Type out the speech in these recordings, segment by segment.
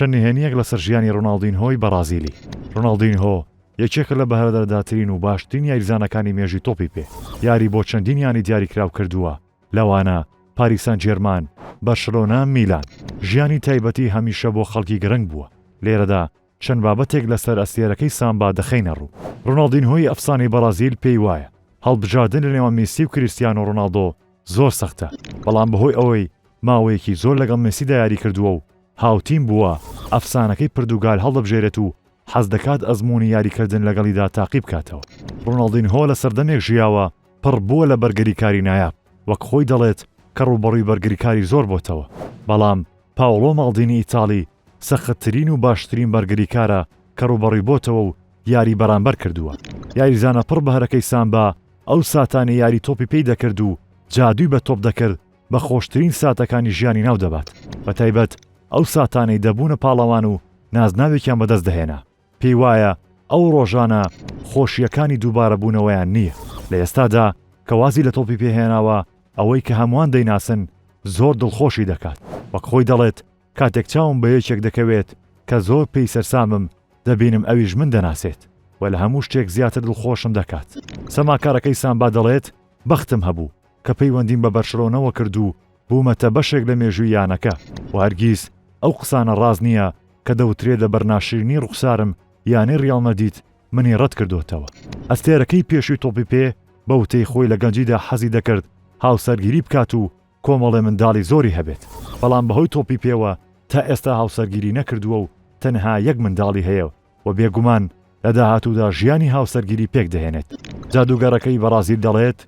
چەند نهێنییەک لەسەر ژیانی ڕۆناڵدینهۆی بەڕازیلی. ڕۆناڵدینهۆ یەکێکە لە بەهرەدارترین و باشترین یاریزانەکانی مێژووی تۆپی پێ، یاری بۆ چەندین یانەی دیاریکراو کردووە، لەوانە، پاریس سان جێرمان، بەرشلۆنە، میلان. ژیانی تایبەتی هەمیشە بۆ خەڵکی گرنگ بووە، لێرەدا چەند بابەتێک لەسەر ئەستێرەکەی سامبا دەخەینە ڕوو. ڕۆناڵدینهۆی ئەفسانەی بەڕازیل پێی وایە، هەڵبژاردن لەنێوان مێسی و کریستیانۆ ڕۆناڵدۆ زۆر سەختە، بەڵام بەهۆی ئەوەی ماوەیەکی زۆر لەگەڵ مێسیدا یاریکردووە و هاوتیم بووە، ئەفسانەکەی پردوگال هەڵدەبژێرێت و حەزدەکات ئەزموونی یاریکردن لەگەڵیدا تاقیبکاتەوە. ڕۆناڵدینهۆ لە سەردەمێک ژیاوە پڕ بووە لە بەرگریکاری نایاب، وەک خۆی دەڵێت کە ڕووبەڕووی بەرگریکاری زۆر بۆتەوە، بەڵام پاوڵۆ ماڵدینی ئیتاڵی سەختترین و باشترین بەرگریکارە کە ڕووبەڕووی بۆتەوە و یاری بەرامبەر کردووە. یاریزانە پڕ بەهرەکەی سامبا ئەو ساتانەی یاری تۆپی پێی دەکرد و جادووی بە تۆپ دەکرد بە خۆشترین ساتەکانی ژیانی ناو دەبات، بەتایبەت ئەو ساتانەی دەبوونە پاڵەوان و نازناوێکیان بەدەست دەهێنا. پێی وایە ئەو ڕۆژانە خۆشییەکانی دووبارەبوونەوەیان نییە. لە ئێستادا کە وازی لە تۆپی پێ هێناوە، ئەوەی کە هەمووان دەیناسن زۆر دڵخۆشی دەکات. وەک خۆی دەڵێت، کاتێک چاوم بە یەکێک دەکەوێت کە زۆر پێی سەرسامم، دەبینم ئەویش من دەناسێت و لە هەموو شتێک زیاتر دڵخۆشم دەکات. سەماکارەکەی سامبا دەڵێت، بەختم هەبوو کە پەیوەندیم بە بەرشلۆنەوە کرد و بوومەتە بەشێک لە مێژووی یانەکە و هەرگیز ئەو قسانە ڕاست نییە کە دەوترێت لەبەر ناشرینی ڕوخسارم یانەی ڕیاڵ مەدید منی ڕەتکردۆتەوە. ئەستێرەکەی پێشووی تۆپی پێ بە وتەی خۆی لە گەنجیدا حەزی دەکرد هاوسەرگیری بکات و کۆمەڵێ منداڵی زۆری هەبێت، بەڵام بەهۆی تۆپی پێوە تا ئێستا هاوسەرگیری نەکردووە و تەنها یەک منداڵی هەیە و بێگومان لە داهاتوودا ژیانی هاوسەرگیری پێکدەهێنێت. جادووگەرەکەی بەڕازیل دەڵێت،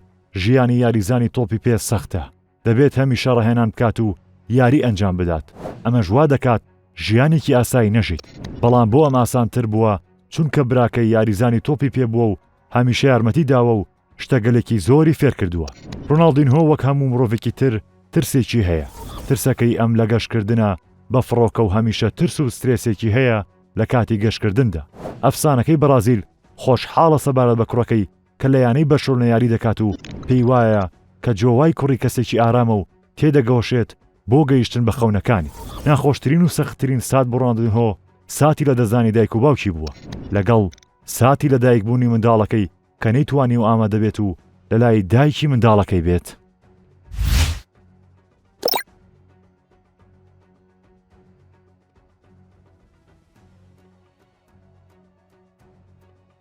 ژیانی یاریزانی تۆپی پێ سەختە، دەبێت هەمیشە ڕاهێنان بکات و یاری ئەنجام بدات، ئەمەش وا دەکات ژیانێکی ئاسایی نەژیت، بەڵام بۆ ئەم ئاسانتر بووە چونکە براکەی یاریزانی تۆپی پێ بووە و هەمیشە یارمەتی داوە و شتەگەلێکی زۆری فێرکردووە. ڕۆناڵدینهۆ وەک هەموو مرۆڤێکی تر ترسێکی هەیە، ترسەکەی ئەم لە گەشتکردنە بە فڕۆکە و هەمیشە ترس و سترێسێکی هەیە لە کاتی گەشتکردندا. ئەفسانەکەی بەڕازیل خۆشحاڵە سەبارەت بە کوڕەکەی کە لە یانەی بەرشۆلنە یاری دەکات و پێی وایە کە جۆوای کوڕی کەسێکی ئارامە و تێدەگۆشێت بۆ گەیشتن بە خەونەکانی. ناخۆشترین و سەختترین سات بۆ ڕۆناڵدینهۆ ساتی لەدەستدانی دایک و باوکی بووە لەگەڵ ساتی لەدایکبوونی منداڵەکەی کە نەیتوانیوە ئامادەبێت و لەلای دایکی منداڵەکەی بێت.